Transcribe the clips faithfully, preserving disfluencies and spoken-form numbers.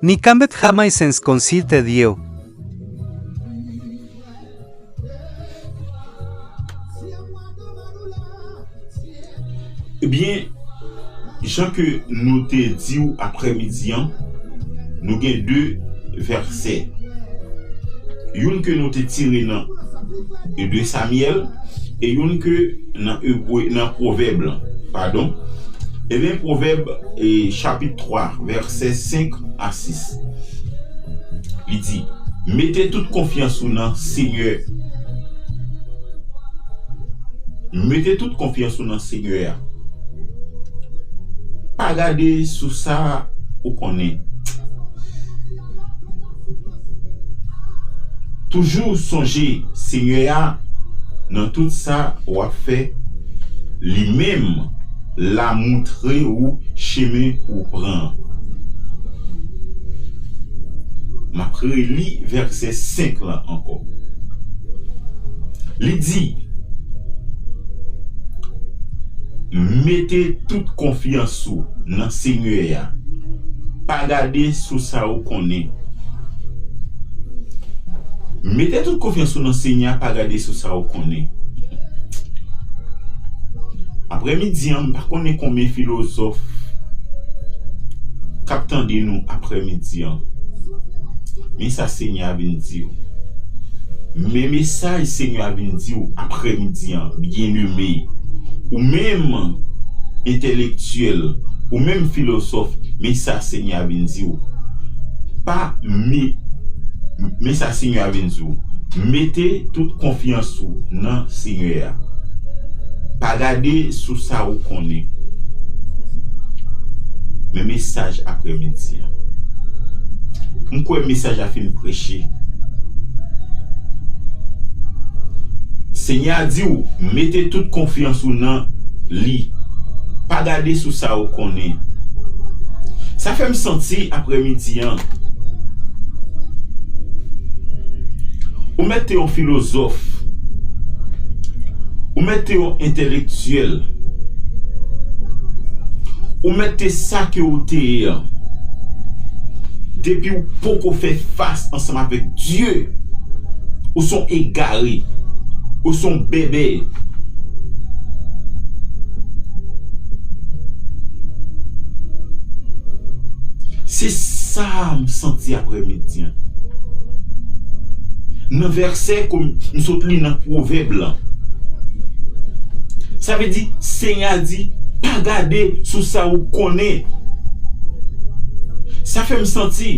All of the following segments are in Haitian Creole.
Ni kambet jamás en concierto de Dios. Ebyen, jan ke nou te di w aprèmidi an, nou gen de vèsè. Youn ke nou te tire nan de Samyèl, e youn ke nan Ebre, nan Pwovèb la, padon. Ebyen, Pwovèb, e, chapit twa, vèsè senk a sis. Li di, mete tout konfyans ou nan Senyè. Mete tout konfyans ou nan Senyè a. Pa gade sou sa ou konnen. Toujou sonje Senyè a nan tout sa w ap fè. Li menm l a montre ou chemen pou w pran. M ap reli vèsè senk lan ankò. Li di, mete tout konfyans ou nan Senyè a. Pa gade sou sa ou konnen. Mete tout konfyans ou nan Senyè a, pa gade sou sa ou konnen. Aprèmidi an, m pa konnen konbyen filozòf k ap tande nou aprèmidi an. Men sa Senyè a vin di w. Men mesaj Senyè a vin di w aprèmidi an, byeneme. Ou menm entèlektyèl, ou menm filozòf, men sa Senyè a vin di w. Pa me, men sa Senyè a vin di w. Mete tout konfyans ou nan Senyè a. Pa gade sou sa ou konnen. Men mesaj aprèmidi an. M kwè mesaj la fin preche. Senyè a di w, mete tout konfyans ou nan li. Pa gade sou sa ou konnen. Sa fè m santi aprèmidi an. Ou mèt te yon filozòf. Ou mèt te yon entèlektyèl. Ou mèt te sa ke ou te ye an. Depi ou poko fè fas ansanm avèk Dye, ou s on egare, ou s on bèbè. Se sa m santi aprèmidi an. Nan vèsè ke m sot li nan Pwovèb lan. Sa vle di, Senyè a di, pa gade sou sa ou konnen. Sa fè m santi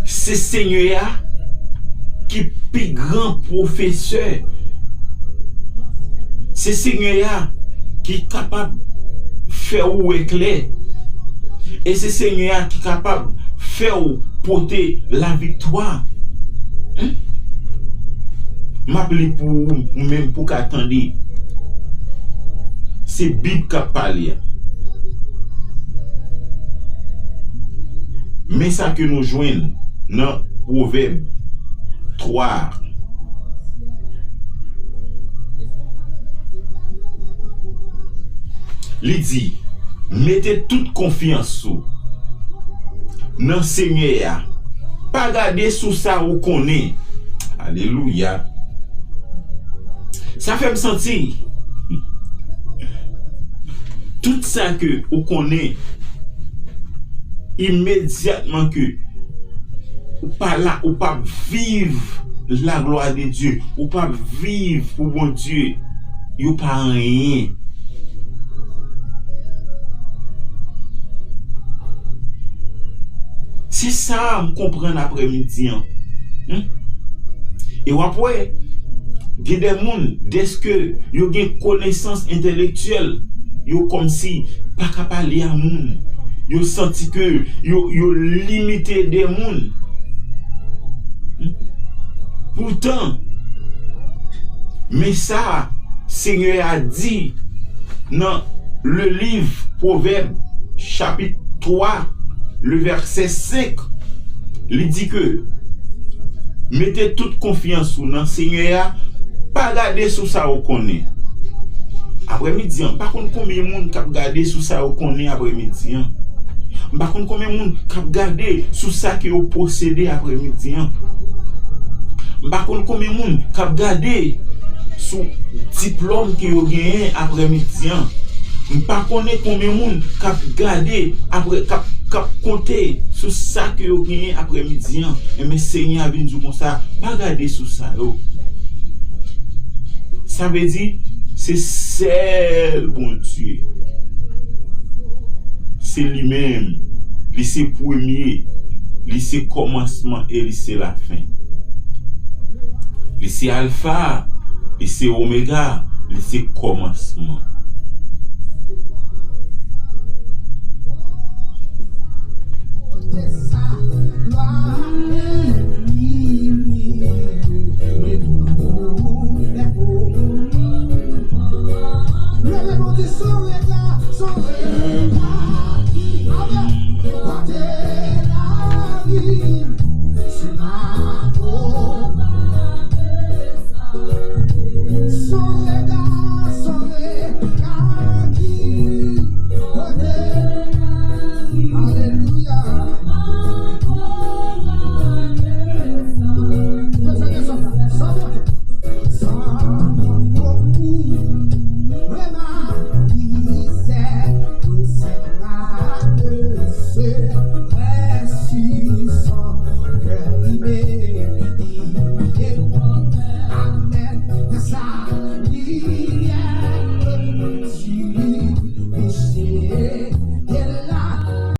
se Senyè a ki pi gran pwofesè. Se Senyè a ki kapab fè w wè klè. E se Senyè a ki kapab fè w pote laviktwa. M ap li pou ou, ou menm pou w ka tande. Se Bib k ap pale a. Men sa ke nou jwenn nan Pwovèb twa a. Li di, mete tout konfyans ou nan Senyè a. Pa gade sou sa ou konnen. Alelouya. Sa fè m santi tout sa ke ou konnen, imedyatman ke ou pa la, ou p ap viv la gloire de Dieu, ou p ap viv pou Bondye, yo pa anyen. Se sa m konprann aprèmidi an. Hmm? E w ap wè, gen de moun, dèske yo gen konesans entèlektyèl, yo kòmsi pa ka pale a moun. Yo santi ke yo, yo limite de moun. Hmm? Poutan, men sa Senyè a di nan le livre Pwovèb, chapit twa, le vèsè senk, li di ke, mete tout konfyans ou nan Senyè a, pa gade sou sa ou konnen. Aprèmidi an, m pa konn konbyen moun k ap gade sou sa yo konnen aprèmidi an. M pa konn konbyen moun k ap gade sou sa ke yo posede aprèmidi an. M pa konn konbyen moun k ap gade sou diplòm ke yo genyen aprèmidi an. M pa konnen konbyen moun k ap gade apre, k ap, k ap konte sou sa ke yo genyen aprèmidi an. Enben, Senyè a vin di w konsa, pa gade sou sa yo. Sa vle di, se sèl Bondye. Se li menm. Li se premye. Li se kòmansman e li se lafen. Li se Alfa. Li se Omega. Li se kòmansman.